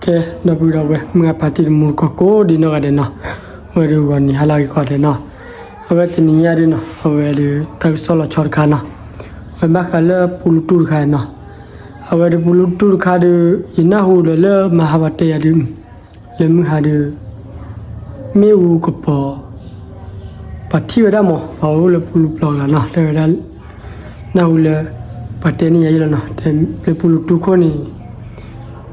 ကဲ ဒီပုၢ်ဒီဝဲၢ် မုၢ်ဂၤဖါတံၢ်တမူတကိးကိးဒ်နီၢ်ဂၤဒဲးနီၤ, အဝဲဒုးဂီၤနံၤဟါလၢအဂ့ၤကိးဂၤဒဲးနီၤ, အဝဲတနံၤညါဒုးနီၤ အဝဲဒုးတၢ်ကစီၣ်လီၤဆီတခါနီၤ, အဝဲဘၣ်ဃးလၢပူလူတူၢ်တခါနီၤ, အဝဲဒုးပူလူတူၢ်တခါဒုး ယနၢ်ဟူဒီးလၢမဟါပှၤတဲယၤဒုး လၢမုၢ်ဟါဒုး မ့ၣ်အူကပီၤ ပှၤထံၣ်ဝဲဒၣ်မး ပှၤအိၣ်လၢပူလူပျီကလၤနီၤ တဲဝဲဒၣ် နၢ်ဟူလၢ ပှၤတဲန့ၢ်ယၤအံၤလီၤနီၤ, လၢပူလူတူၢ်ခိၣ်န့ၣ်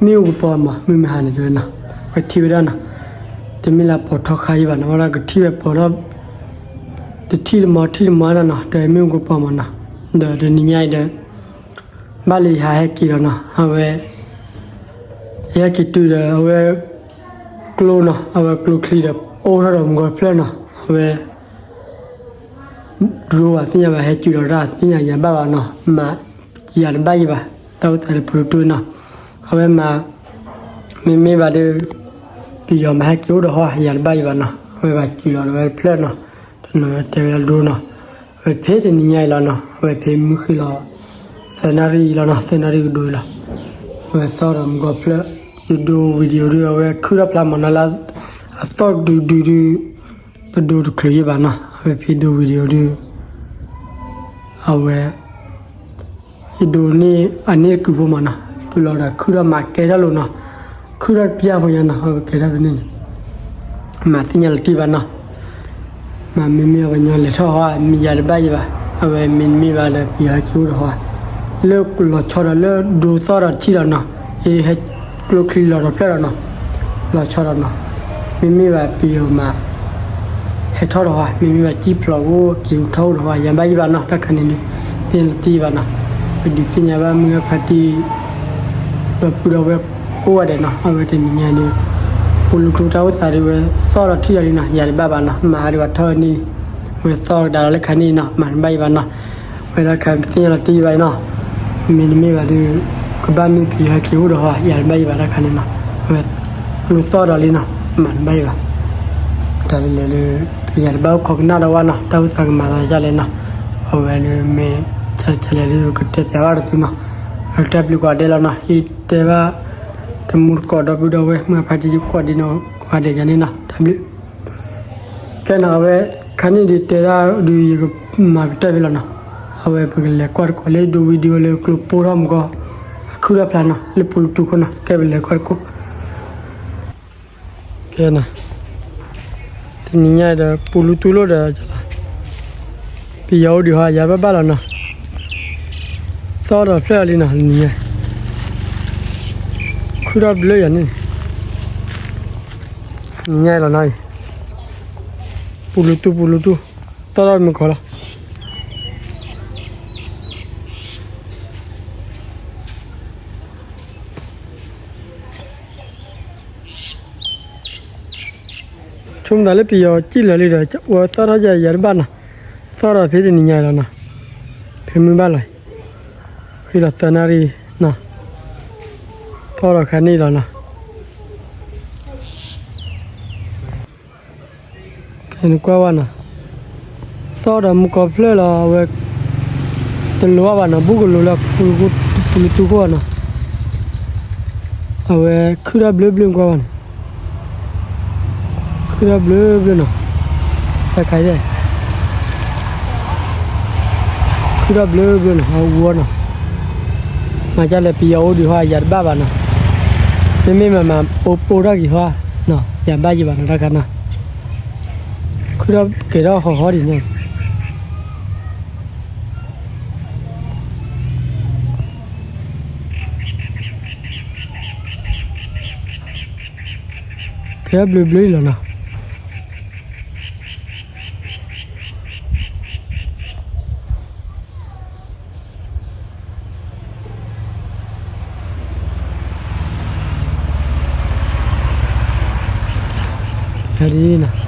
မ့ၣ်အူကပီၤမး မုၢ်မဟါန့ၣ်တဲဝဲနီၤ, ပှၤထံၣ်ဝဲဒၣ်နီၤ, တမ့ၢ်လၢပီၤထီခါအံၤဘၣ်နီၤ, ဝဲဒၣ်ကထံၣ်ဝဲပီၤဒီး တထံၣ်တမီၤထံၣ်တမီၤနီၤနီၤ, တဲမ့ၣ်အူကပီၤမးနီၤ, ဒီးတနံၤညါအံၤဒီး ဘၣ်လၢယဟးဟဲက့ၤလီၤနီၤ, အဝဲ ယဟဲက့ၤတုၤဒီး အဝဲ ကျိနီၤ, အဝဲကျိချံဒီး အိၣ်ထီၣ်ဒီးမုၢ်ဂီၤဖျၢၣ်နီၤ, အဝဲ drone ဘၣ်သ့ၣ်ညါဘၣ် ဟဲက့ၤဒီးတၢ်သ့ၣ်ညါယၤဘၣ်ဘၣ်နီၤ, မၤယၤတဘၣ်ယံၤဘၣ်, တၢ်အိၣ်သးဒီးပူလူတူၢ်နီၤ, အဝဲမၤ မ့မ့ၢ်ဘၣ်ဒီး ပယီၤမၤဟဲက့ၤအိၣ်ဒီးဟီ ယၤတဘၣ်ယံၤဘၣ်နီၤ, အဝဲဘၣ်က့ၤလီၤဒီးဝဲတဖျၢၣ်နီၤ, တနီၤတဲဝဲဒၣ် drone နီၤ, အဝဲဖဲတနံၤညါအံၤလီၤနီၤ, အဝဲဖဲမုၢ်ဃ့လီၤ သၢနၣ်ရံၣ်အံၤလီၤနီၤ, သၢနၣ်ရံၣ်ကဒိလီၤ, အဝဲသီၣ်ဒီးမုၢ်ဂီၤဖျၢၣ် ယဒိ video ဒုး အဝဲခုၣ်ထီၣ်ဖျါမးနီၤလၢ အသီၣ်ဒုဒုဒုး ပဒိတချုးယံၤဘၣ်နီၤ, အဝဲဖဲဒိ video ဒုး အဝဲ ယဒိန့ၢ်အန့ၣ်တကုာ်ဖိမးနီၤ, တုၤလီၤဒီးခုၣ်ထီၣ်မၤကဲထီၣ်လိာ်နီၤ, ခုၣ်ထီၣ်တပျၢ်ဖိညါနီၤ, အဝဲကဲထီၣ်ဖဲန့ၣ်န့ၣ် မၤသ့ၣ်ညါလီၤတံၢ်ဘၣ်နီၤ, မၤမ့မ့ၢ်အဝဲညီလဲၤထီၣ်ဟီ မ့ၢ်ယၤတဘၣ်ယံၤဘၣ်, အဝဲမ့မ့ၢ်ဘၣ်ဒီးပယီၤဟဲက့ၤအိၣ်ဒီးဟီ, လၢလီၤဆီဒီးလၢဒိသီၣ်ဒီးထံၣ်ဒီးနီၤ, အဟဲကျိချံလီၤဒီးဖျၢၣ်ဒီးနီၤ, လီၤဆီဒီးနီၤ, မ့မ့ၢ်ဘၣ်ပယီၤမၤ ဟဲထီၣ်ဒီးဟီ, မ့မ့ၢ်ဘၣ်ကံၣ်ဖျိးအိၣ်က့ၤထီၣ်အိၣ်ဒီးဟီ ယၤဘၣ်ယံၤဘၣ်နီၤ, တၢ်ခါန့ၣ်ဒုး သ့ၣ်ညါလီၤတံၢ်ဘၣ်နီၤ, ပဒုးသ့ၣ်ညါဘၣ်မုၢ်ဂၤဖါတံၢ် ဒီပုၢ်ဒီဝဲၢ်ကိးဂၤဒဲးနီၤ, အဝဲတနံၤညါဒုး ပူလူတူၢ်တၢ်အိၣ်သးဒုးဝဲသီၣ်ဒီးထံၣ်ဒီးလံနီၤ, ယၤတဘၣ်ဘၣ်နီၤ, မၤအါဒံးဘၣ်ထီၣ်ဝဲန့ၣ်, ဝဲသီၣ်ကဒါလီၤလၢခါန့ၣ်နီၤ, မၤတဘၣ်ယံၤဘၣ်နီၤ, ဝဲဒၣ်ခါကသ့ၣ်ညါလီၤတံၢ်ယံၤဘၣ်နီၤ, မ့တမ့ၢ်ဘၣ်ဒုး ကဘၣ်မ့ၢ်ပယီၤဟဲက့ၤအိၣ်ဒီးဟီ ယၤတဘၣ်ယံၤဘၣ်တၢ်ခါန့ၣ်နီၤ, ဝဲကျိသီၣ်ဒီးလံနီၤ, မၤတဘၣ်ယံၤဘၣ်, တၢ်လၢလဲၤလၢ ယၤတဘၣ်အိၣ်ခိးကနၣ်ဒီးဝဲနီၤ, တၢ်အိၣ်သးကမၤသးဒ်လဲၣ်နီၤ, အဝဲဒုးမ့ၢ် ကလဲၤဒုးကတဲပၠးဘၣ်တသုနီၤ, အတၢ်ဘျုးကိးဂၤဒဲးလီၤနီၤ, ယတဲဘၣ် တမူတကိးဒီပုၢ်ဒီဝဲၢ် မုၢ်ဂၤဖါတံၢ်ကိးဂၤဒဲးယၤန့ၣ်နီၤ, တၢ်ဘျုး ကဲနီၤ, အဝဲ ခါန့ၣ်ဒုးတဲဒၣ်ဒုးယကမၤကတၢၢ်ဖဲလီၤနီၤ, အဝဲပကလဲၤကွၢ်တကိးလၢဒိ video လၢကျိပိၢ်ထီၣ်မုၢ်ဂီၤ အခုၣ်ထီၣ်ဖျါနီၤ, လၢပူလူတူၢ်ခိၣ်နီၤ, ကဲပလဲၤကွၢ်တကိး ကဲနီၤ, တနံၤညါဒီးပူလူတူၢ်လိာ်ဒီး ပယီၤအိၣ်ဒံးဟီ ယၤဘၣ်ဘၣ်လီၤနီၤ, သီၣ်ဒီးဖျၢၣ်လံနီၤ, နံၤညါ ခုၣ်ထီၣ်ဘျၢယၤန့ၣ်, နံၤညါလီၤနီၤ, ပူလူတူၢ် ပူလူတူၢ်, သီၣ်ထီၣ်မုၢ်ကီၤလီၤ. ဆိကမိၣ်သးလၢပယီၤစံၣ်လီၤလံဒီး ဝဲသီၣ်ထီၣ်ယၤ ယၤတဘၣ်နီၤ, သီၣ်ထီၣ်ဖဲတနံၤညါလီၤနီၤ, ဖဲမုၢ်ဘၣ်လီၤ, ဃ့လီၤသၢနၣ်ရံၣ်နီၤ, သီၣ်ထီၣ်ခါန့ၣ်လီၤနီၤ. ကဲနကွၢ်ဝဲနီၤ, သီၣ်ဒီးမုၢ်ကီၤဖျၢၣ်လီၤ အဝဲ တလိၤဘၣ်ဘၣ်နီၤ, ဘူးကလိၤလၢ ပူလူတူၢ်ခိၣ်နီၤ, အဝဲခုၣ်ထီၣ်ဘျၢဘျၢကွၢ်ဝဲနီၤ, ခုၣ်ထီၣ်ဘျၢဘျၢနီၤ, တၢ်ခါအံၤ ခုၣ်ထီၣ်ဘျၢဘျၢနီၤ, အဝဲအူအီၤနီၤ, မၤဒ်လဲၣ် ပယီၤအိၣ်ဒံးဟီ ယၤတဘၣ်ဘၣ်နီၤ, မ့မ့ၢ်မၤမၤပိၢ်ပိၢ်ထီၣ်က့ၤဟီနီၤ, ယၤဘၣ်ယံၤဘၣ်နီၤ တၢ်ခါနီၤ, ခုၣ်ထီၣ်ကဲထီၣ်ဟီၣ်ဟီၣ်ဒံးန့ၣ် ကဲဘျုးဘျုးလီၤနီၤ. အဒ်နီၤ,